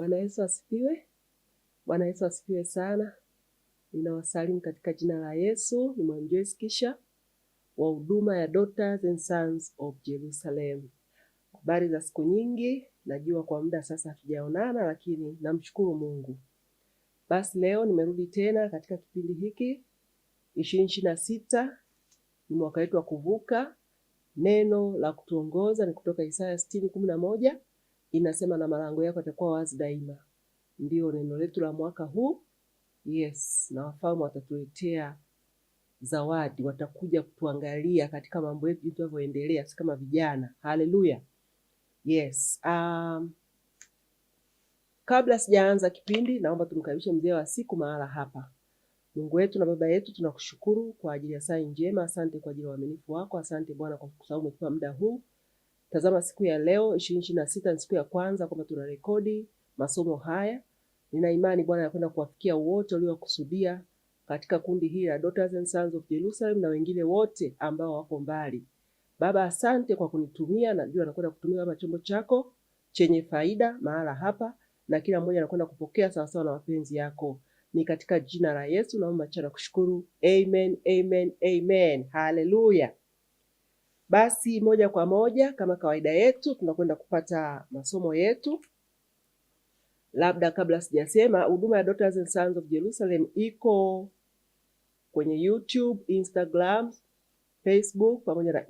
Bwana Yesu asifiwe. Bwana Yesu asifiwe sana. Ninawasalimu katika jina la Yesu. Ni Mwalimu Joyce Kisha wa huduma ya Daughters and Sons of Jerusalem. Habari za siku nyingi, najua kwa muda sasa hatujaonana, lakini namshukuru Mungu. Basi leo nimerudi tena katika kipindi hiki 2026 ni mwaka wetu wa kuvuka. Neno la kutuongoza ni kutoka Isaya 60:11 inasema, na malango yako yatakuwa wazi daima. Ndio neno letu la mwaka huu. Yes, na wafalme watatuletea zawadi, watakuja kutuangalia katika mambo yetu jinsi tunavyoendelea sisi kama vijana. Haleluya. Yes. Kabla sijaanza kipindi, naomba tumkaribishe mzee wa siku mahala hapa. Mungu wetu na Baba yetu, tunakushukuru kwa ajili ya saa njema. Asante kwa ajili ya uaminifu wako. Asante Bwana kwa sababu umetupa muda huu. Tazama siku ya leo 2026 ni siku ya kwanza kwamba tunarekodi masomo haya. Nina imani Bwana anakwenda kuwafikia wote waliokusudia katika kundi hili la Daughters and Sons of Jerusalem na wengine wote ambao wako mbali. Baba, asante kwa kunitumia, najua nakwenda kutumia kama chombo chako chenye faida mahala hapa, na kila mmoja anakwenda kupokea sawasawa na mapenzi yako. Ni katika jina la Yesu naomba cha kushukuru. Amen, amen, amen. Haleluya. Basi moja kwa moja kama kawaida yetu tunakwenda kupata masomo yetu. Labda kabla sijasema, huduma ya Daughters and Sons of Jerusalem iko kwenye YouTube, Instagram, Facebook pamoja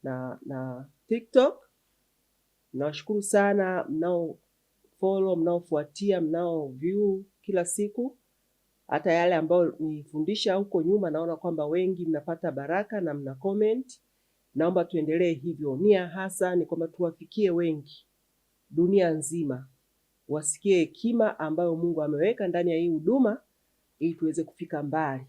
na TikTok. Nawashukuru sana mnao follow, mnaofuatia, mnao view kila siku, hata yale ambayo nilifundisha huko nyuma, naona kwamba wengi mnapata baraka na mna comment. Naomba tuendelee hivyo. Nia hasa ni kwamba tuwafikie wengi dunia nzima, wasikie hekima ambayo Mungu ameweka ndani ya hii huduma ili tuweze kufika mbali.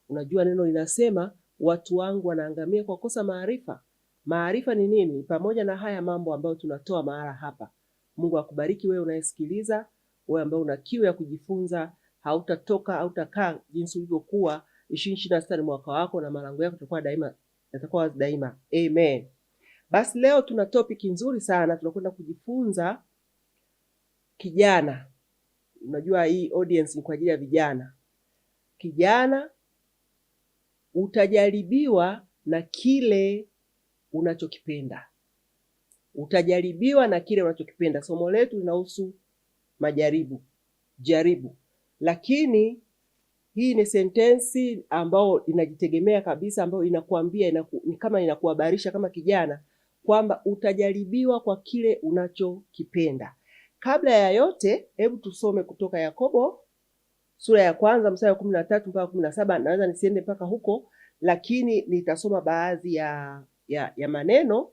Unajua neno linasema watu wangu wanaangamia kwa kosa maarifa. Maarifa ni nini? Pamoja na haya mambo ambayo tunatoa mahala hapa. Mungu akubariki wewe unayesikiliza, wewe ambaye una kiu ya kujifunza. Hautatoka, hautakaa jinsi ulivyokuwa. 2026 ni mwaka wako na malango yako yatakuwa daima, yatakuwa wazi daima. Amen. Basi leo tuna topic nzuri sana, tunakwenda kujifunza kijana. Unajua hii audience ni kwa ajili ya vijana. Kijana, utajaribiwa na kile unachokipenda. Utajaribiwa na kile unachokipenda. Somo letu linahusu majaribu, jaribu. Lakini hii ni sentensi ambayo inajitegemea kabisa, ambayo inakuambia ni kama inakuhabarisha kama kijana kwamba utajaribiwa kwa kile unachokipenda. Kabla ya yote, hebu tusome kutoka Yakobo sura ya kwanza mstari wa 13 mpaka 17. Naweza nisiende mpaka huko, lakini nitasoma baadhi ya maneno.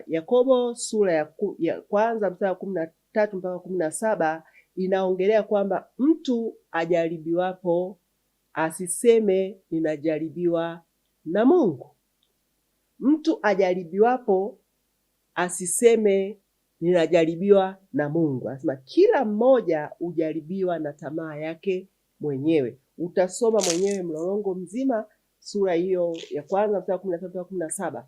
Yakobo sura ya kwanza mstari wa 13 mpaka 17 inaongelea kwamba mtu ajaribiwapo asiseme ninajaribiwa na Mungu. Mtu ajaribiwapo asiseme ninajaribiwa na Mungu. Anasema kila mmoja hujaribiwa na tamaa yake mwenyewe. Utasoma mwenyewe mlolongo mzima sura hiyo ya kwanza mstari wa 13 mpaka 17.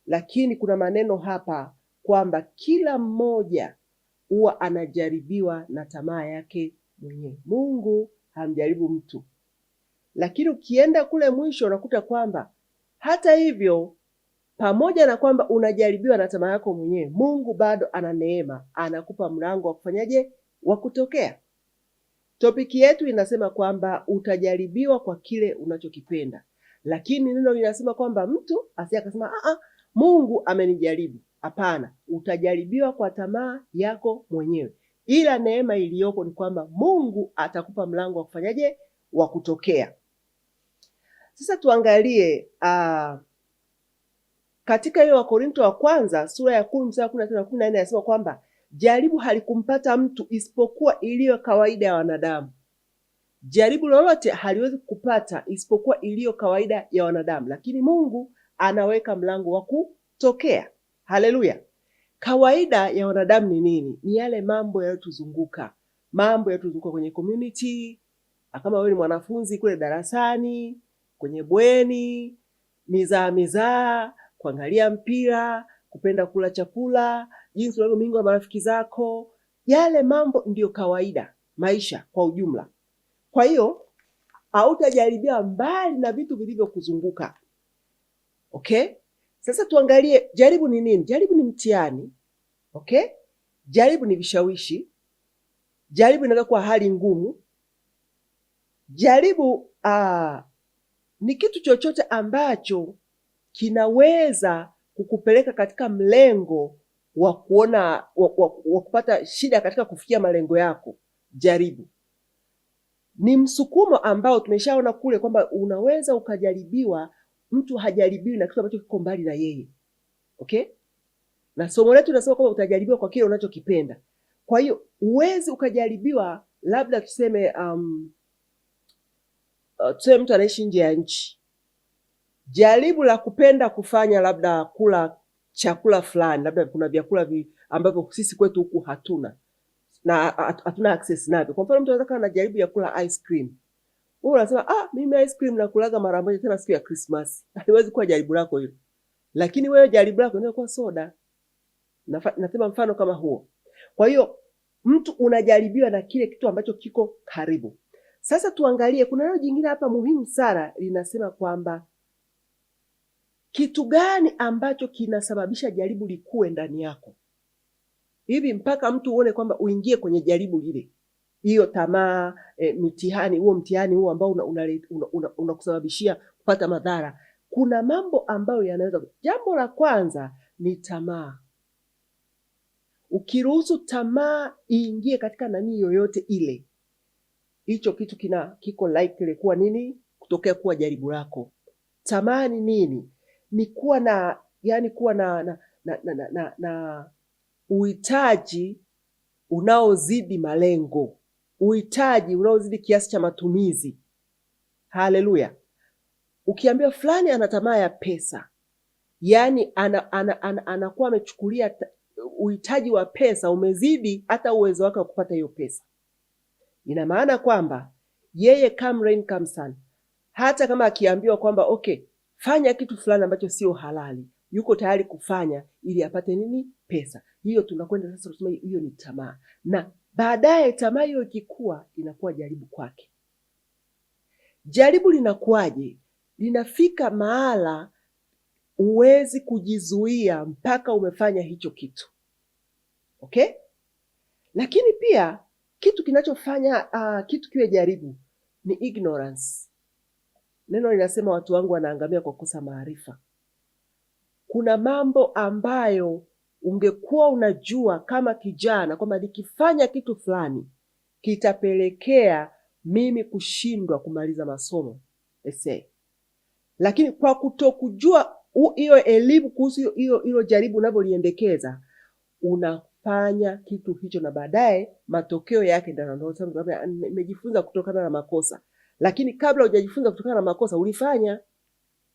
Lakini kuna maneno hapa kwamba kila mmoja huwa anajaribiwa na tamaa yake mwenyewe. Mungu hamjaribu mtu. Lakini ukienda kule mwisho unakuta kwamba hata hivyo, pamoja na kwamba unajaribiwa na tamaa yako mwenyewe, Mungu bado ana neema, anakupa mlango wa kufanyaje, wa kutokea. Topiki yetu inasema kwamba utajaribiwa kwa kile unachokipenda. Lakini neno linasema kwamba mtu asije akasema Mungu amenijaribu. Hapana, utajaribiwa kwa tamaa yako mwenyewe. Ila neema iliyoko ni kwamba Mungu atakupa mlango wa kufanyaje, wa kutokea. Sasa tuangalie katika hiyo Wakorinto wa kwanza sura ya 10 mstari wa 13 na 14 inasema kwamba jaribu halikumpata mtu isipokuwa iliyo kawaida ya wanadamu. Jaribu lolote haliwezi kukupata isipokuwa iliyo kawaida ya wanadamu, lakini Mungu anaweka mlango wa kutokea. Haleluya. Kawaida ya wanadamu ni nini? Ni yale mambo yanayotuzunguka, mambo yanayotuzunguka kwenye community, kama wewe ni mwanafunzi kule darasani, kwenye bweni, mizaa mizaa, kuangalia mpira, kupenda kula chakula, jinsi unavyomingwa na marafiki zako, yale mambo ndiyo kawaida maisha kwa ujumla. Kwa hiyo hautajaribiwa mbali na vitu vilivyokuzunguka. Okay? Sasa tuangalie jaribu ni nini? Jaribu ni mtihani. Okay? Jaribu ni vishawishi. Jaribu inaweza kuwa hali ngumu. Jaribu ni kitu chochote ambacho kinaweza kukupeleka katika mlengo wa kuona wa kupata shida katika kufikia malengo yako. Jaribu ni msukumo ambao tumeshaona kule kwamba unaweza ukajaribiwa. Mtu hajaribiwi na kitu ambacho kiko mbali na yeye, okay? Na somo letu linasema kwamba utajaribiwa kwa kile unachokipenda. Kwa hiyo huwezi ukajaribiwa, labda tuseme tuseme mtu anaishi nje ya nchi, jaribu la kupenda kufanya labda kula chakula fulani, labda kuna vyakula ambavyo sisi kwetu huku hatuna na hatuna access navyo. Kwa mfano mtu anaweza kuwa na jaribu ya kula ice cream. Wewe unasema mimi ice cream nakulaga mara moja tena siku ya Christmas. Haiwezi kuwa jaribu lako hilo. Lakini wewe jaribu lako inaweza kuwa soda. Nasema mfano kama huo. Kwa hiyo mtu unajaribiwa na kile kitu ambacho kiko karibu. Sasa tuangalie, kuna neno jingine hapa muhimu sana linasema kwamba kitu gani ambacho kinasababisha jaribu likue ndani yako hivi mpaka mtu uone kwamba uingie kwenye jaribu lile, hiyo tamaa, mitihani huo, mtihani huo ambao unakusababishia kupata madhara. Kuna mambo ambayo yanaweza. Jambo la kwanza ni tamaa. Ukiruhusu tamaa iingie katika nani yoyote ile, hicho kitu kiko likely kuwa nini? Kutokea kuwa jaribu lako. Tamaa ni nini? Ni kuwa na yani kuwa na uhitaji unaozidi malengo, uhitaji unaozidi kiasi cha matumizi. Haleluya! Ukiambiwa fulani ana tamaa ya pesa, yani anakuwa amechukulia uhitaji wa pesa umezidi hata uwezo wake wa kupata hiyo pesa. Ina maana kwamba yeye come rain come sun, hata kama akiambiwa kwamba okay, fanya kitu fulani ambacho sio halali, yuko tayari kufanya ili apate nini? Pesa. Hiyo tunakwenda sasa kusema hiyo ni tamaa, na baadaye tamaa hiyo ikikua inakuwa jaribu kwake. Jaribu linakuwaje? Linafika mahala huwezi kujizuia mpaka umefanya hicho kitu, okay? Lakini pia kitu kinachofanya kitu kiwe jaribu ni ignorance. Neno linasema watu wangu wanaangamia kwa kukosa maarifa. Kuna mambo ambayo ungekuwa unajua kama kijana kwamba nikifanya kitu fulani kitapelekea mimi kushindwa kumaliza masomo ese, lakini kwa kutokujua hiyo elimu kuhusu hiyo jaribu unavyoliendekeza, unafanya kitu hicho, na baadaye matokeo yake ndio nimejifunza kutokana na makosa. Lakini kabla hujajifunza kutokana na makosa ulifanya.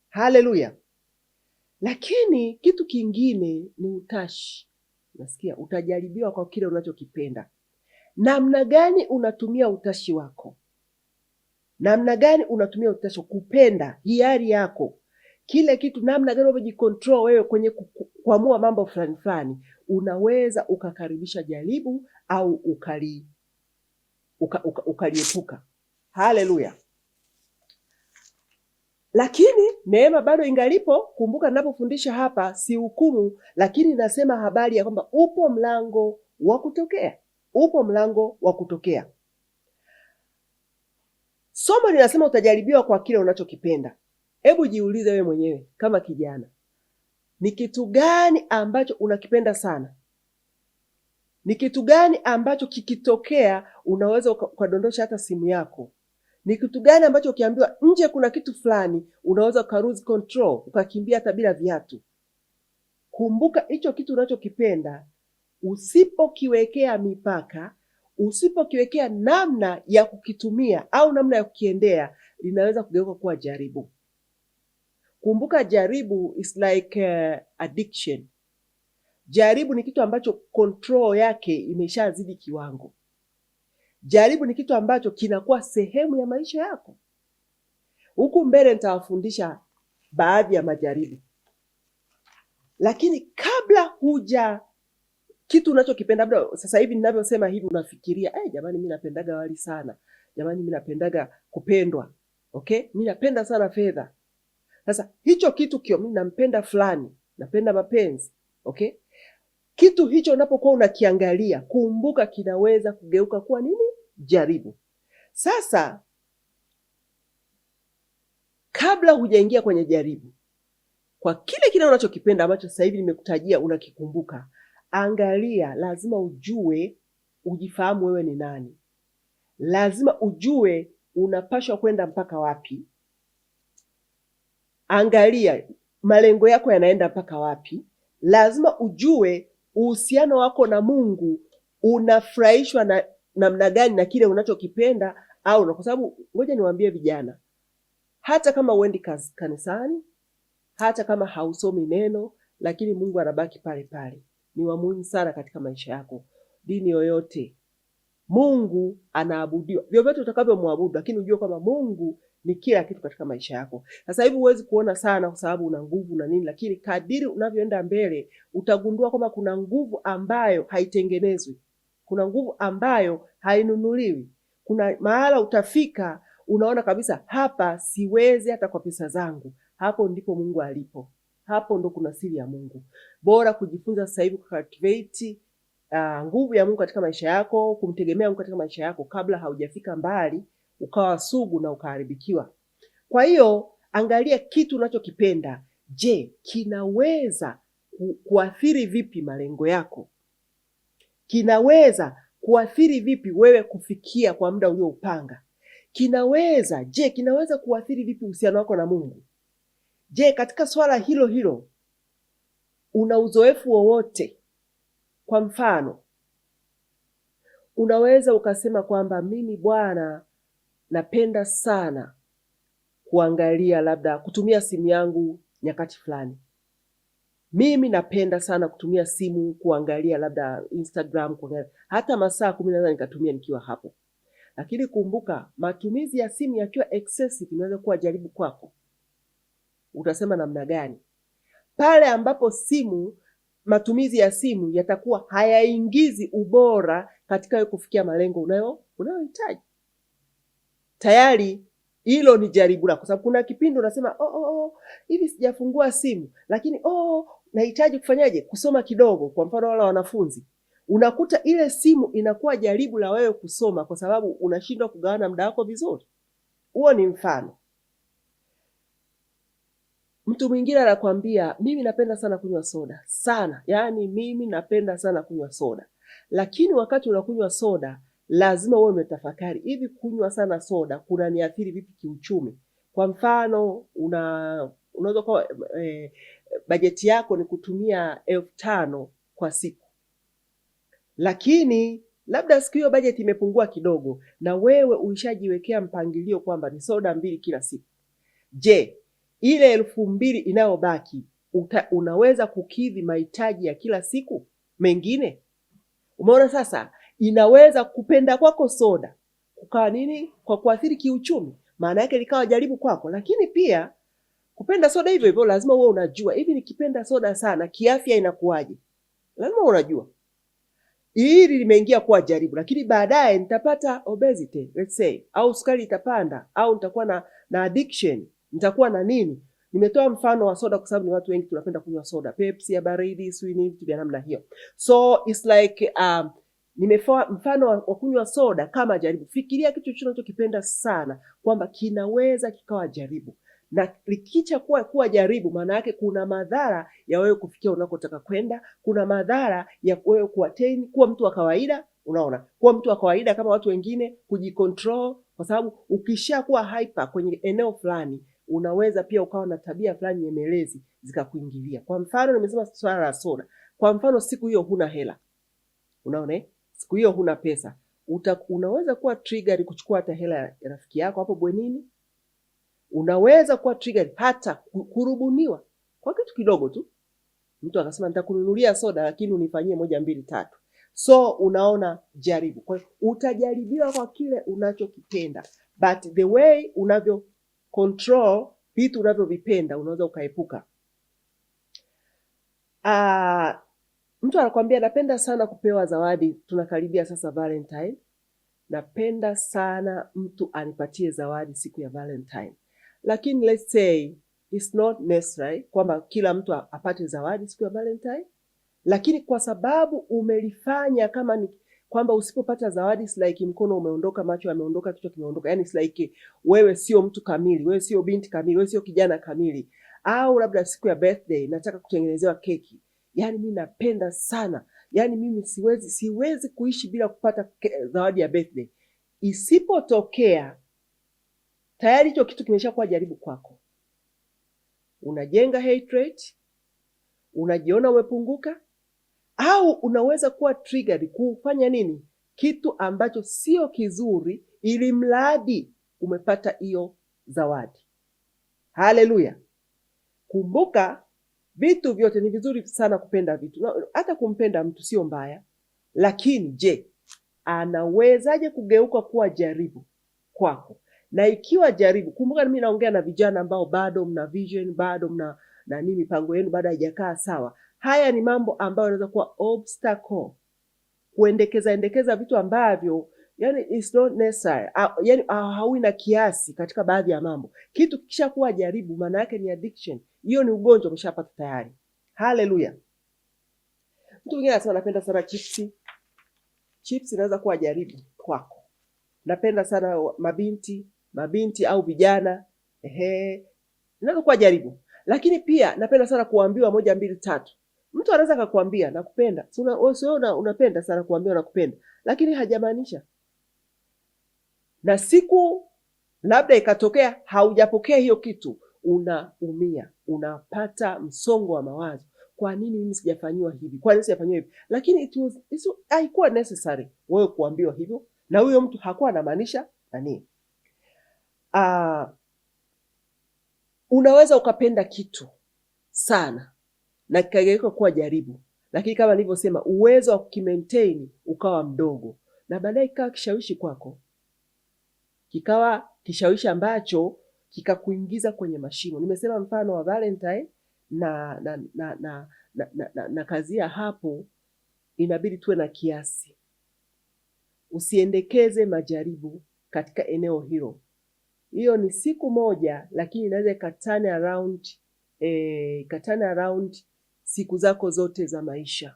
Haleluya! Lakini kitu kingine ni utashi. Nasikia utajaribiwa kwa kile unachokipenda. Namna gani unatumia utashi wako? Namna gani unatumia utashi kupenda, hiari yako, kile kitu, namna gani unavyojicontrol wewe kwenye kuamua mambo fulani fulani, unaweza ukakaribisha jaribu au ukaliepuka. Haleluya! Lakini neema bado ingalipo. Kumbuka ninapofundisha hapa si hukumu, lakini nasema habari ya kwamba upo mlango wa kutokea, upo mlango wa kutokea. Somo linasema utajaribiwa kwa kile unachokipenda. Hebu jiulize wewe mwenyewe kama kijana, ni kitu gani ambacho unakipenda sana? Ni kitu gani ambacho kikitokea unaweza ukadondosha hata simu yako? Ni kitu gani ambacho ukiambiwa nje kuna kitu fulani unaweza uka lose control ukakimbia hata bila viatu? Kumbuka hicho kitu unachokipenda, usipokiwekea mipaka, usipokiwekea namna ya kukitumia au namna ya kukiendea, linaweza kugeuka kuwa jaribu. Kumbuka jaribu is like addiction. Jaribu ni kitu ambacho control yake imeshazidi kiwango. Jaribu ni kitu ambacho kinakuwa sehemu ya maisha yako. Huku mbele nitawafundisha baadhi ya majaribu. Lakini kabla huja kitu unachokipenda, labda sasa hivi ninavyosema hivi unafikiria jamani, mimi napendaga wali sana, jamani, mimi napendaga kupendwa, okay, mimi napenda sana fedha. Sasa hicho kitu kio, mimi nampenda fulani, napenda mapenzi, okay. Kitu hicho unapokuwa unakiangalia, kumbuka kinaweza kugeuka kuwa nini? Jaribu. Sasa kabla hujaingia kwenye jaribu, kwa kile kile unachokipenda ambacho sasa hivi nimekutajia unakikumbuka, angalia, lazima ujue, ujifahamu wewe ni nani. Lazima ujue unapashwa kwenda mpaka wapi. Angalia malengo yako yanaenda mpaka wapi. Lazima ujue uhusiano wako na Mungu unafurahishwa na namna gani na kile unachokipenda au na, kwa sababu ngoja niwaambie vijana, hata kama huendi kanisani, hata kama hausomi neno, lakini Mungu anabaki pale pale. Ni wa muhimu sana katika maisha yako. Dini yoyote, Mungu anaabudiwa vyovyote utakavyomwabudu, lakini ujue kwamba Mungu ni kila kitu katika maisha yako. Sasa hivi huwezi kuona sana kwa sababu una nguvu na nini, lakini kadiri unavyoenda mbele utagundua kwamba kuna nguvu ambayo haitengenezwi, kuna nguvu ambayo hainunuliwi. Kuna mahala utafika unaona kabisa hapa siwezi hata kwa pesa zangu. Hapo ndipo Mungu alipo, hapo ndo kuna siri ya Mungu. Bora kujifunza sasa hivi kucultivate nguvu ya Mungu katika maisha yako, kumtegemea Mungu katika maisha yako kabla haujafika mbali ukawa sugu na ukaharibikiwa. Kwa hiyo angalia kitu unachokipenda. Je, kinaweza kuathiri vipi malengo yako? Kinaweza kuathiri vipi wewe kufikia kwa muda ulioupanga? Kinaweza, je, kinaweza kuathiri vipi uhusiano wako na Mungu? Je, katika swala hilo hilo una uzoefu wowote? Kwa mfano, unaweza ukasema kwamba mimi bwana napenda sana kuangalia labda kutumia simu yangu nyakati fulani. Mimi napenda sana kutumia simu kuangalia labda Instagram, kuangalia hata masaa 10 naweza nikatumia nikiwa hapo. Lakini kumbuka, matumizi ya simu yakiwa excessive inaweza kuwa jaribu kwako. Utasema namna gani? Pale ambapo simu, matumizi ya simu yatakuwa hayaingizi ubora katika wewe kufikia malengo unayohitaji. Tayari hilo ni jaribu lako, kwa sababu kuna kipindi unasema oh, hivi sijafungua simu, lakini nahitaji kufanyaje? Kusoma kidogo. Kwa mfano wale wanafunzi, unakuta ile simu inakuwa jaribu la wewe kusoma, kwa sababu unashindwa kugawana muda wako vizuri. Huo ni mfano. Mtu mwingine anakwambia mimi napenda sana kunywa soda sana, yaani mimi napenda sana kunywa soda. Lakini wakati unakunywa soda lazima uwe umetafakari, hivi kunywa sana soda kunaniathiri vipi kiuchumi? Kwa mfano unaweza kuwa bajeti yako ni kutumia 5,000 kwa siku, lakini labda siku hiyo bajeti imepungua kidogo, na wewe ulishajiwekea mpangilio kwamba ni soda 2 kila siku. Je, ile 2,000 inayobaki unaweza kukidhi mahitaji ya kila siku mengine? Umeona sasa, inaweza kupenda kwako soda kukawa nini, kwa kuathiri kiuchumi, maana yake likawa jaribu kwako. Lakini pia kupenda soda hivyo hivyo, lazima uwe unajua hivi nikipenda soda sana kiafya inakuwaje? Lazima uwe unajua hili limeingia kuwa jaribu, lakini baadaye nitapata obesity let's say, au sukari itapanda, au nitakuwa na addiction, nitakuwa na nini. Nimetoa mfano wa soda kwa sababu ni watu wengi tunapenda kunywa soda, Pepsi ya baridi, sijui vitu vya namna hiyo. So it's like nimetoa mfano wa kunywa soda kama jaribu. Fikiria kitu chochote unachokipenda sana kwamba kinaweza kikawa jaribu, na likicha kuwa jaribu, maana yake kuna madhara ya wewe kufikia unakotaka kwenda, kuna madhara ya wewe kuattain kuwa mtu wa kawaida. Unaona, kuwa mtu wa kawaida kama watu wengine, kujicontrol, kwa sababu ukishakuwa hyper kwenye eneo fulani unaweza pia ukawa na tabia fulani nyemelezi zikakuingilia. Kwa mfano, nimesema swala la soda. Kwa mfano, siku hiyo huna hela, unaona siku hiyo huna pesa, unaweza kuwa trigger kuchukua hata hela ya rafiki yako hapo bwenini. Unaweza kuwa trigger hata kurubuniwa kwa kitu kidogo tu. Mtu akasema nitakununulia soda lakini unifanyie 1 2 3. So unaona jaribu. Kwa hiyo utajaribiwa kwa kile unachokipenda, but the way unavyo control vitu unavyovipenda unaweza ukaepuka. Mtu anakuambia napenda sana kupewa zawadi. Tunakaribia sasa Valentine. Napenda sana mtu anipatie zawadi siku ya Valentine. Lakini let's say it's not necessary kwamba kila mtu apate zawadi siku ya Valentine, lakini kwa sababu umelifanya kama ni kwamba usipopata zawadi it's like mkono umeondoka, macho yameondoka, kichwa kimeondoka. Yani it's like wewe sio mtu kamili, wewe sio binti kamili, wewe sio kijana kamili. Au labda siku ya birthday nataka kutengenezewa keki. Yani mimi napenda sana, yani mimi siwezi kuishi bila kupata zawadi ya birthday. Isipotokea, tayari hicho kitu kimeshakuwa jaribu kwako. Unajenga hatred, unajiona umepunguka, au unaweza kuwa triggered kufanya nini, kitu ambacho sio kizuri, ili mradi umepata hiyo zawadi. Haleluya! Kumbuka vitu vyote ni vizuri sana kupenda vitu, hata kumpenda mtu sio mbaya, lakini je, anawezaje kugeuka kuwa jaribu kwako? Na ikiwa jaribu, kumbuka mimi naongea na vijana ambao bado mna vision, bado mna nani, mipango yenu bado haijakaa sawa. Haya ni mambo ambayo yanaweza kuwa obstacle, kuendekeza endekeza vitu ambavyo yani it's not necessary, yani haui na kiasi katika baadhi ya mambo. Kitu kisha kuwa jaribu, maana yake ni addiction, hiyo ni ugonjwa umeshapata tayari. Haleluya! Mtu mwingine anasema napenda sana chipsi. Chips inaweza kuwa jaribu kwako. Napenda sana mabinti au vijana, ehe, inaweza kuwa jaribu. Lakini pia napenda sana kuambiwa moja, mbili, tatu. Mtu anaweza akakwambia nakupenda, si wewe unapenda sana kuambiwa nakupenda, lakini hajamaanisha. Na siku labda ikatokea haujapokea hiyo kitu, unaumia, unapata msongo wa mawazo. Kwa nini mimi sijafanyiwa hivi? Kwa nini sijafanyiwa hivi? Lakini haikuwa necessary wewe kuambiwa hivyo, na huyo mtu hakuwa anamaanisha nani. Unaweza ukapenda kitu sana na kikageuka kuwa jaribu, lakini kama nilivyosema, uwezo wa kukimaintain ukawa mdogo, na baadaye kikawa kishawishi kwako, kikawa kishawishi ambacho kikakuingiza kwenye mashimo. Nimesema mfano wa Valentine na kazia hapo. Inabidi tuwe na kiasi, usiendekeze majaribu katika eneo hilo. Hiyo ni siku moja, lakini inaweza ikaturn around siku zako zote za maisha.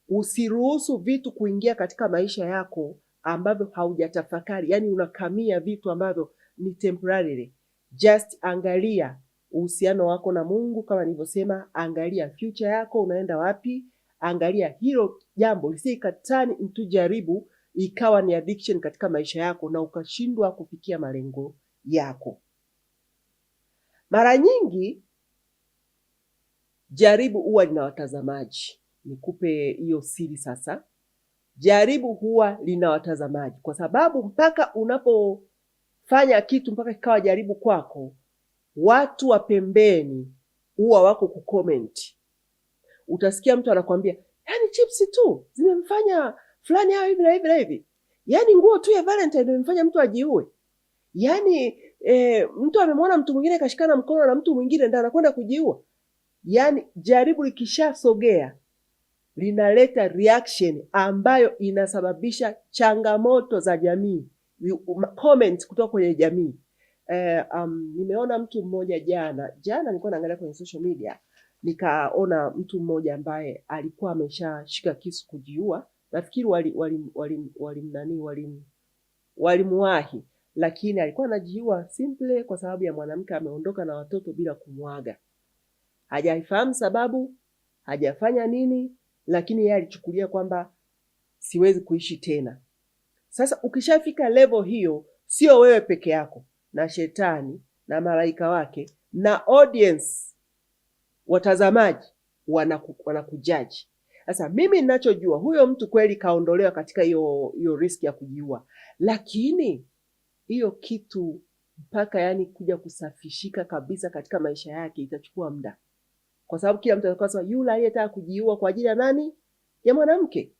Usiruhusu vitu kuingia katika maisha yako ambavyo haujatafakari, yani unakamia vitu ambavyo ni temporarily. Just angalia uhusiano wako na Mungu, kama nilivyosema, angalia future yako unaenda wapi, angalia hilo jambo lisije ikaturn into jaribu ikawa ni addiction katika maisha yako na ukashindwa kufikia malengo yako. Mara nyingi jaribu huwa lina watazamaji. Nikupe hiyo siri sasa. Jaribu huwa lina watazamaji, kwa sababu mpaka unapofanya kitu mpaka kikawa jaribu kwako, watu wa pembeni huwa wako kucomment. Utasikia mtu anakwambia, yani chipsi tu zimemfanya fulani awe hivi na hivi na hivi, yani nguo tu ya Valentine imemfanya mtu ajiue, yani mtu amemwona mtu mwingine kashikana mkono na mtu mwingine ndio anakwenda kujiua. Yani jaribu likishasogea linaleta reaction ambayo inasababisha changamoto za jamii, comment kutoka kwenye jamii. Nimeona mtu mmoja jana jana, nilikuwa naangalia kwenye social media, nikaona mtu mmoja ambaye alikuwa ameshashika kisu kujiua. Nafikiri wali wali wali wali nani walimuwahi, lakini alikuwa anajiua simple kwa sababu ya mwanamke ameondoka na watoto bila kumwaga. Hajaifahamu sababu, hajafanya nini, lakini yeye alichukulia kwamba siwezi kuishi tena. Sasa ukishafika level hiyo, sio wewe peke yako, na shetani na malaika wake na audience, watazamaji wanakujaji. Sasa mimi ninachojua huyo mtu kweli kaondolewa katika hiyo hiyo risk ya kujiua, lakini hiyo kitu mpaka yani kuja kusafishika kabisa katika maisha yake itachukua muda, kwa sababu kila mtu atakuwa sema yule aliyetaka kujiua kwa ajili ya nani? Ya mwanamke.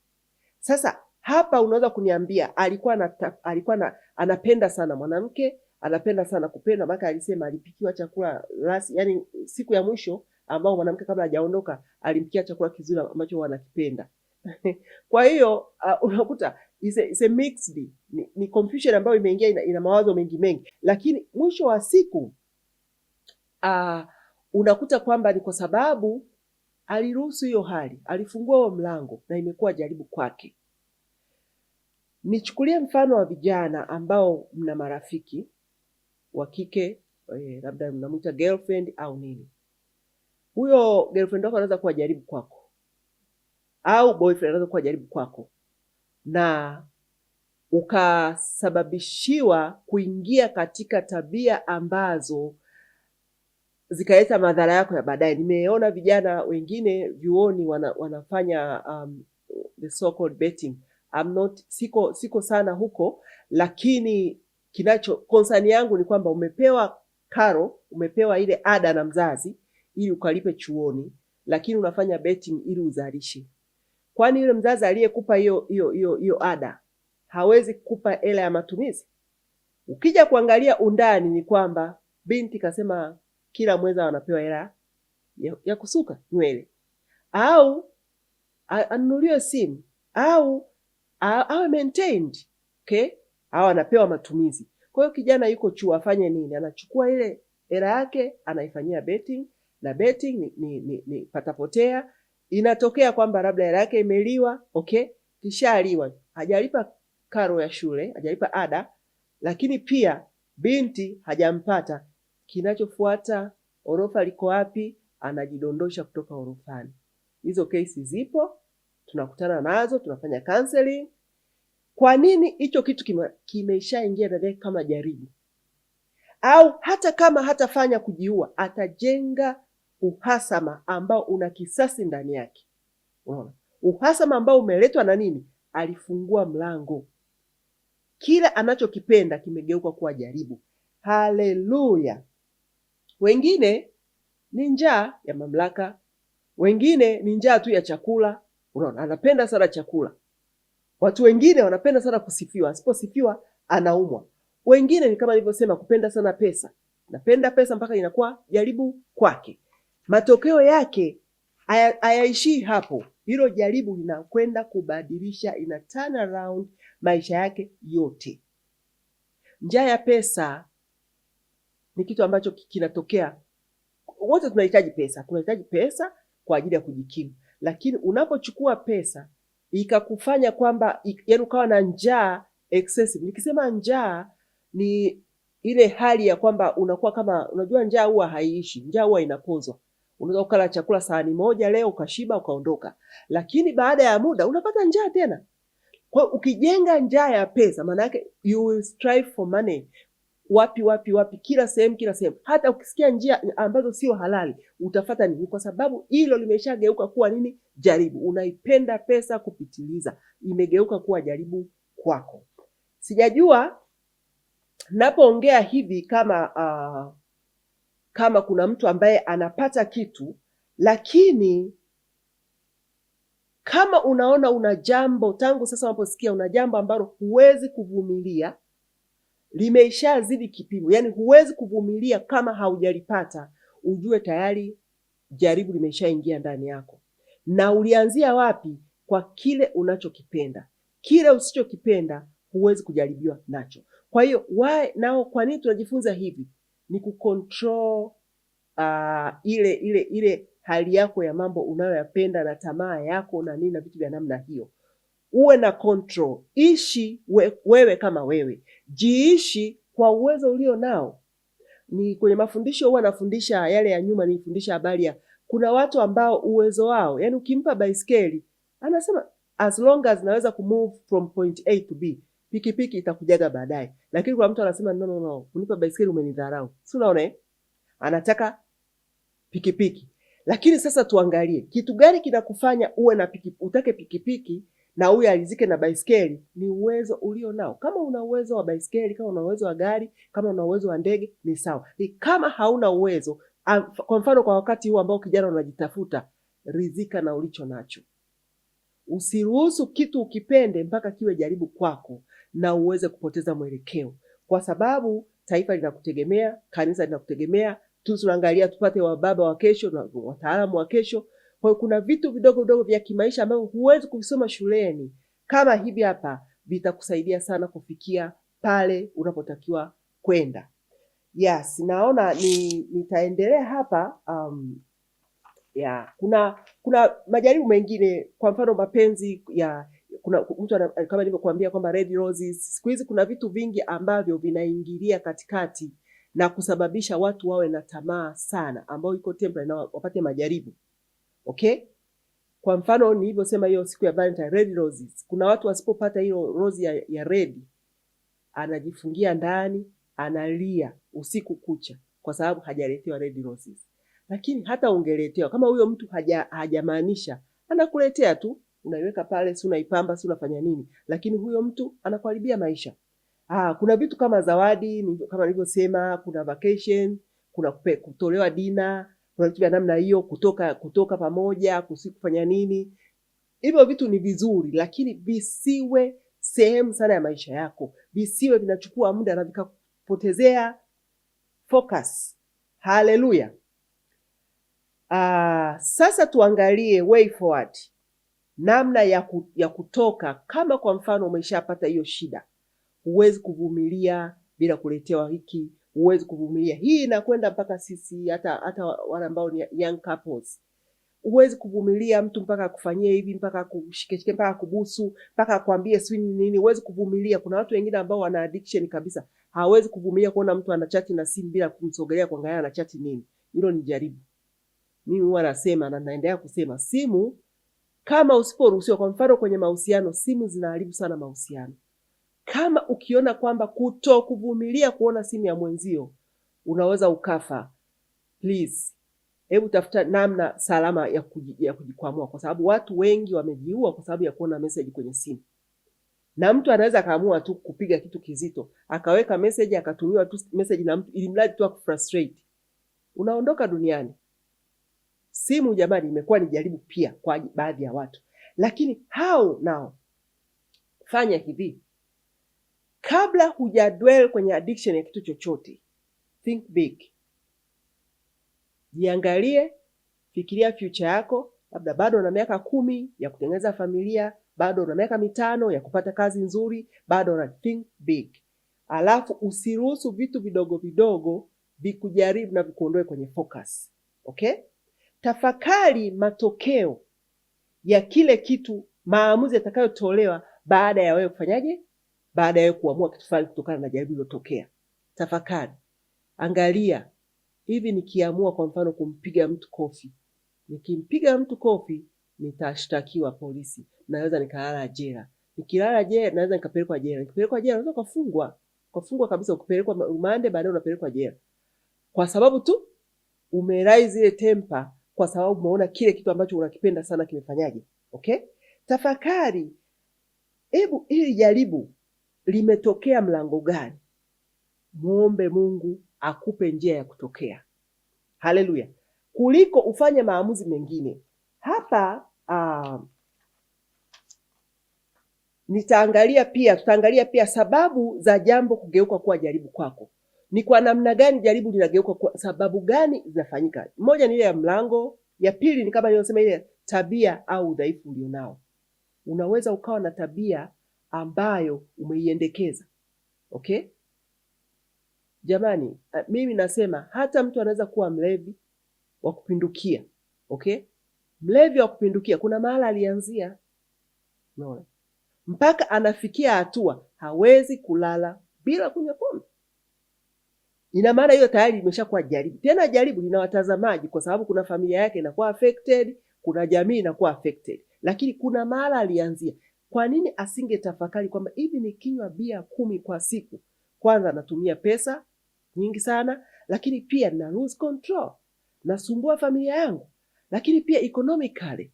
Sasa hapa unaweza kuniambia alikuwa na, anapenda sana mwanamke, anapenda sana kupenda, maana alisema alipikiwa chakula last, yani siku ya mwisho ambao mwanamke kabla hajaondoka alimpikia chakula kizuri ambacho wanakipenda. Kwa hiyo unakuta it's a mixed, ni confusion ambayo imeingia, ina mawazo mengi mengi, lakini mwisho wa siku unakuta kwamba ni kwa sababu aliruhusu hiyo hali, alifungua huo mlango na imekuwa jaribu kwake. Nichukulie mfano wa vijana ambao mna marafiki wa kike, labda mnamwita girlfriend au nini. Huyo girlfriend wako anaweza kuwa jaribu kwako, au boyfriend anaweza kuwa jaribu kwako, na ukasababishiwa kuingia katika tabia ambazo zikaleta madhara yako ya baadaye. Nimeona vijana wengine vyuoni wanafanya the so called betting. I'm not, siko sana huko, lakini kinacho concern yangu ni kwamba umepewa karo, umepewa ile ada na mzazi ili ukalipe chuoni, lakini unafanya betting ili uzalishe. Kwani yule mzazi aliyekupa hiyo ada hawezi kukupa hela ya matumizi? Ukija kuangalia undani ni kwamba binti kasema kila mwezi anapewa hela ya kusuka nywele au anunuliwe simu au awe maintained, okay? Au anapewa matumizi. Kwa hiyo kijana yuko chuo afanye nini? Anachukua ile hela yake anaifanyia betting, na betting ni patapotea. Inatokea kwamba labda hela yake imeliwa, okay? Kishaliwa, hajalipa karo ya shule, hajalipa ada, lakini pia binti hajampata. Kinachofuata, orofa liko wapi? Anajidondosha kutoka orofani. Hizo kesi zipo, tunakutana nazo, tunafanya counseling. Kwa nini hicho kitu kimeshaingia ndani yake kama jaribu? Au hata kama hatafanya kujiua, atajenga uhasama ambao una kisasi ndani yake. Unaona? Uhasama ambao umeletwa na nini? Alifungua mlango. Kila anachokipenda kimegeuka kuwa jaribu. Haleluya! Wengine ni njaa ya mamlaka, wengine ni njaa tu ya chakula. Unaona, anapenda sana chakula. Watu wengine wanapenda sana kusifiwa, asiposifiwa anaumwa. Wengine ni kama nilivyosema, kupenda sana pesa, napenda pesa mpaka inakuwa jaribu kwake. Matokeo yake hayaishii hapo. Hilo jaribu linakwenda kubadilisha, ina turn around maisha yake yote. Njaa ya pesa ni kitu ambacho kinatokea. Wote tunahitaji pesa, tunahitaji pesa kwa ajili ya kujikimu, lakini unapochukua pesa ikakufanya kwamba yaani ukawa na njaa excessive. Nikisema njaa ni ile hali ya kwamba unakuwa kama, unajua njaa huwa haiishi, njaa huwa inapozwa. Unaweza ukala chakula sahani moja leo ukashiba ukaondoka, lakini baada ya muda unapata njaa tena. Kwa hiyo ukijenga njaa ya pesa, maana yake you will strive for money. Wapi wapi wapi, kila sehemu, kila sehemu. Hata ukisikia njia ambazo sio halali utafata nini? Kwa sababu hilo limeshageuka kuwa nini? Jaribu. Unaipenda pesa kupitiliza, imegeuka kuwa jaribu kwako. Sijajua napoongea hivi kama kuna mtu ambaye anapata kitu, lakini kama unaona una jambo tangu sasa unaposikia una jambo ambalo huwezi kuvumilia, limeshazidi kipimo, yani huwezi kuvumilia kama haujalipata, ujue tayari jaribu limeshaingia ndani yako. Na ulianzia wapi? Kwa kile unachokipenda. Kile usichokipenda huwezi kujaribiwa nacho. Kwa hiyo why nao, kwa nini tunajifunza hivi? Ni kucontrol ile hali yako ya mambo unayoyapenda na tamaa yako na nini na vitu vya namna hiyo. Uwe na control, ishi wewe kama wewe, jiishi kwa uwezo ulio nao. Ni kwenye mafundisho huwa nafundisha yale ya nyuma, nilifundisha habari ya kuna watu ambao uwezo wao, yani ukimpa baiskeli anasema as long as naweza kumove from point A to B, pikipiki itakujaga baadaye. Lakini kuna mtu anasema no, no, no, unipa baiskeli umenidharau. Si unaona eh? Anataka pikipiki. Lakini sasa tuangalie kitu gani kinakufanya uwe na utake pikipiki na huyu alizike na baiskeli. Ni uwezo ulio nao. Kama una uwezo wa baiskeli, kama una uwezo wa gari, kama una uwezo wa ndege ni sawa. Kama hauna uwezo, kwa mfano kwa wakati huu ambao kijana unajitafuta, ridhika na ulicho nacho. Usiruhusu kitu ukipende mpaka kiwe jaribu kwako na uweze kupoteza mwelekeo, kwa sababu taifa linakutegemea, kanisa linakutegemea, Tu tunaangalia tupate wababa wa kesho na wataalamu wa kesho. Kwa hiyo kuna vitu vidogo vidogo vya kimaisha ambavyo huwezi kuvisoma shuleni, kama hivi hapa, vitakusaidia sana kufikia pale unapotakiwa kwenda. Yes, naona nitaendelea hapa. Yeah, kuna majaribu mengine, kwa mfano mapenzi ya kuna mtu kama nilivyokuambia kwamba red roses. Siku hizi kuna vitu vingi ambavyo vinaingilia katikati na kusababisha watu wawe na tamaa sana, ambao iko temporary na wapate majaribu. Okay? Kwa mfano nilivyosema hiyo siku ya Valentine, red roses. Kuna watu wasipopata hiyo rose ya red, anajifungia ndani, analia usiku kucha kwa sababu hajaletewa red roses. Lakini hata ungeletewa, kama huyo mtu hajamaanisha, anakuletea tu, unaiweka pale, si unaipamba, si unafanya nini, lakini huyo mtu anakuharibia maisha. Kuna vitu kama zawadi, kama nilivyosema, kuna vacation, kuna kutolewa dinner, kuna vitu vya namna hiyo, kutoka pamoja, kufanya nini. Hivyo vitu ni vizuri, lakini visiwe sehemu sana ya maisha yako, visiwe vinachukua muda na vikakupotezea focus. Haleluya. Sasa tuangalie way forward, namna ya kutoka. Kama kwa mfano umeshapata hiyo shida, huwezi kuvumilia bila kuletewa hiki, huwezi kuvumilia hii, inakwenda mpaka sisi hata wale ambao ni young couples, huwezi kuvumilia mtu mpaka akufanyie hivi, mpaka akushikeshike, mpaka akubusu, mpaka akwambie sijui nini, huwezi kuvumilia. Kuna watu wengine ambao wana addiction kabisa, hawezi kuvumilia kuona mtu anachati na simu bila kumsogelea kuangalia anachati nini. Hilo ni jaribu. Mimi huwa nasema na naendelea kusema, simu kama usiporuhusiwa, kwa mfano kwenye mahusiano, simu zinaharibu sana mahusiano. Kama ukiona kwamba kutokuvumilia kuona simu ya mwenzio unaweza ukafa, please, hebu tafuta namna salama ya kujikwamua, kwa sababu watu wengi wamejiua kwa sababu ya kuona message kwenye simu. Na mtu anaweza akaamua tu kupiga kitu kizito, akaweka message, akatumiwa tu message na mtu, ili mradi tu akufrustrate, unaondoka duniani. Simu jamani, imekuwa ni jaribu pia kwa baadhi ya watu, lakini hao nao, fanya hivi: kabla hujadwell kwenye addiction ya kitu chochote, think big, jiangalie, fikiria future yako. Labda bado una miaka 10 ya kutengeneza familia, bado una miaka 5 ya kupata kazi nzuri, bado una think big. Alafu usiruhusu vitu vidogo vidogo vikujaribu na vikuondoe kwenye focus. Okay? Tafakari matokeo ya kile kitu, maamuzi yatakayotolewa baada ya wewe kufanyaje? Baada ya wewe kuamua kitu fulani kutokana na jaribu lililotokea. Tafakari, angalia, hivi nikiamua kwa mfano kumpiga mtu kofi, nikimpiga mtu kofi nitashtakiwa polisi, naweza nikalala jela. Nikilala jela naweza nikapelekwa jela. Nikipelekwa jela naweza kufungwa kabisa, ukipelekwa rumande, baadaye unapelekwa jela kwa sababu tu umeraise ile temper, kwa sababu umeona kile kitu ambacho unakipenda sana kimefanyaje. Okay, tafakari, hebu hili jaribu limetokea mlango gani? Muombe Mungu akupe njia ya kutokea. Haleluya, kuliko ufanye maamuzi mengine. Hapa nitaangalia pia, tutaangalia pia sababu za jambo kugeuka kuwa jaribu kwako. Ni kwa namna gani jaribu linageuka kuwa, sababu gani zinafanyika? Moja ni ile ya mlango, ya pili ni kama nilivyosema ile tabia au udhaifu ulionao. Unaweza ukawa na tabia ambayo umeiendekeza. Okay? Jamani, mimi nasema hata mtu anaweza kuwa mlevi wa kupindukia. Okay? Mlevi wa kupindukia kuna mahala alianzia. Unaona? Mpaka anafikia hatua hawezi kulala bila kunywa pombe. Ina maana hiyo tayari imeshakuwa jaribu. Tena jaribu lina watazamaji, kwa sababu kuna familia yake inakuwa affected, kuna jamii inakuwa affected. Lakini kuna mahala alianzia. Kwa nini asingetafakari kwamba hivi nikinywa bia 10 kwa siku, kwanza natumia pesa nyingi sana, lakini pia na lose control, nasumbua familia yangu, lakini pia economically,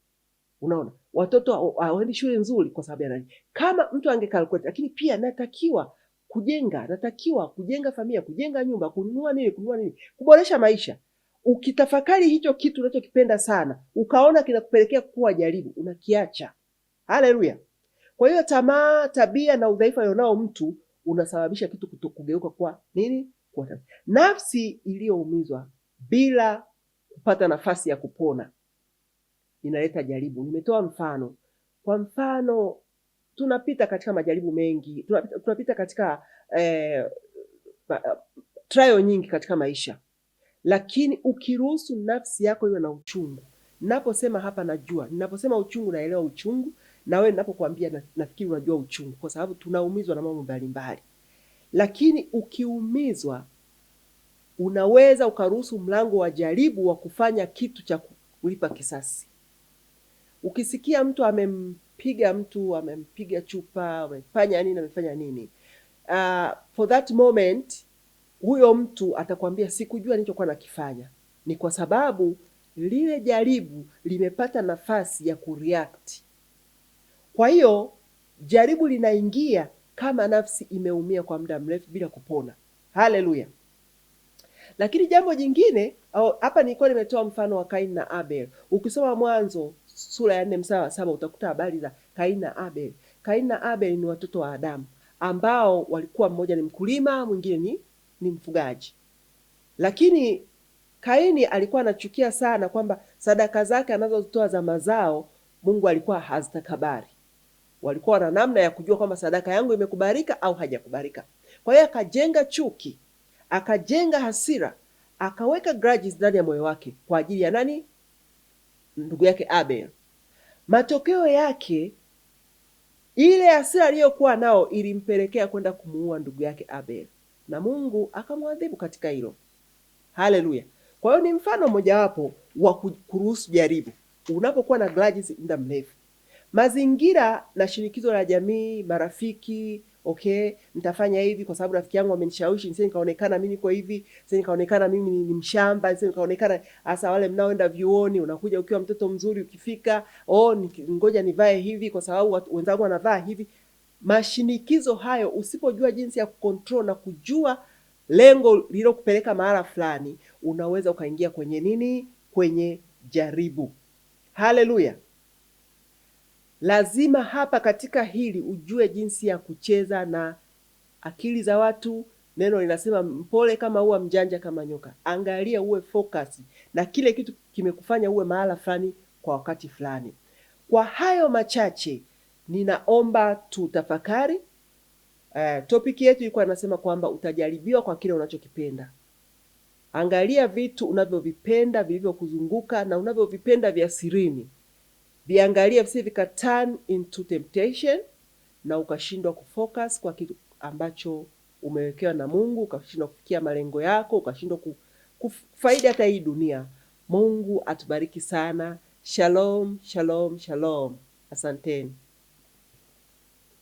unaona watoto hawaendi shule nzuri kwa sababu ya nani? Kama mtu angecalculate, lakini pia natakiwa kujenga familia, kujenga nyumba, kununua nini, kununua nini, kuboresha maisha. Ukitafakari hicho kitu unachokipenda sana, ukaona kinakupelekea kuwa jaribu, unakiacha. Haleluya. Kwa hiyo tamaa, tabia na udhaifu alionao mtu unasababisha kitu kugeuka kuwa nini? Kuwa tabia. Nafsi iliyoumizwa bila kupata nafasi ya kupona inaleta jaribu. Nimetoa mfano. Kwa mfano, tunapita katika majaribu mengi, tunapita katika trial nyingi katika maisha, lakini ukiruhusu nafsi yako iwe na uchungu. Ninaposema hapa najua, ninaposema uchungu naelewa uchungu, na wewe ninapokuambia nafikiri unajua uchungu, kwa sababu tunaumizwa na mambo mbalimbali. Lakini ukiumizwa, unaweza ukaruhusu mlango wa jaribu wa kufanya kitu cha kulipa kisasi. Ukisikia mtu amempiga mtu, amempiga chupa, amefanya nini, amefanya nini, for that moment huyo mtu atakwambia sikujua nilichokuwa nakifanya. Ni kwa sababu lile jaribu limepata nafasi ya kureact. Kwa hiyo jaribu linaingia kama nafsi imeumia kwa muda mrefu bila kupona. Haleluya! Lakini jambo jingine hapa nilikuwa nimetoa mfano wa Kaini na Abel. Ukisoma Mwanzo sura ya 4 mstari wa 7 utakuta habari za Kaini na Abel. Kaini na Abel ni watoto wa Adamu ambao walikuwa mmoja ni mkulima, mwingine ni mfugaji. Lakini Kaini alikuwa anachukia sana kwamba sadaka zake anazozitoa za mazao Mungu alikuwa hazitakabari. Walikuwa na namna ya kujua kwamba sadaka yangu imekubalika au hajakubalika. Kwa hiyo akajenga chuki, akajenga hasira, akaweka grudges ndani ya moyo wake kwa ajili ya nani? Ndugu yake Abel. Matokeo yake ile hasira aliyokuwa nao ilimpelekea kwenda kumuua ndugu yake Abel, na Mungu akamwadhibu katika hilo. Haleluya! Kwa hiyo ni mfano mmojawapo wa kuruhusu jaribu unapokuwa na grudges muda mrefu. Mazingira na shinikizo la jamii, marafiki, okay, nitafanya hivi kwa sababu rafiki yangu amenishawishi, nisije nikaonekana mimi niko hivi, nisije nikaonekana mimi ni mshamba, nisije nikaonekana, hasa wale mnaoenda vyuoni, unakuja ukiwa mtoto mzuri, ukifika, oh, ngoja nivae hivi kwa sababu wenzangu wanavaa hivi. Mashinikizo hayo, usipojua jinsi ya kucontrol na kujua lengo lililokupeleka mahala fulani, unaweza ukaingia kwenye nini? Kwenye jaribu. Haleluya. Lazima hapa katika hili ujue jinsi ya kucheza na akili za watu. Neno linasema mpole kama ua, mjanja kama nyoka. Angalia, uwe focus na kile kitu kimekufanya uwe mahala fulani kwa wakati fulani. Kwa hayo machache, ninaomba tutafakari. Topic yetu ilikuwa inasema kwamba utajaribiwa kwa kile unachokipenda. Angalia vitu unavyovipenda vilivyokuzunguka na unavyovipenda vya sirini. Viangalie visije vika turn into temptation na ukashindwa kufocus kwa kitu ambacho umewekewa na Mungu, ukashindwa kufikia malengo yako, ukashindwa kufaidi hata hii dunia. Mungu atubariki sana. Shalom, shalom, shalom. Asanteni.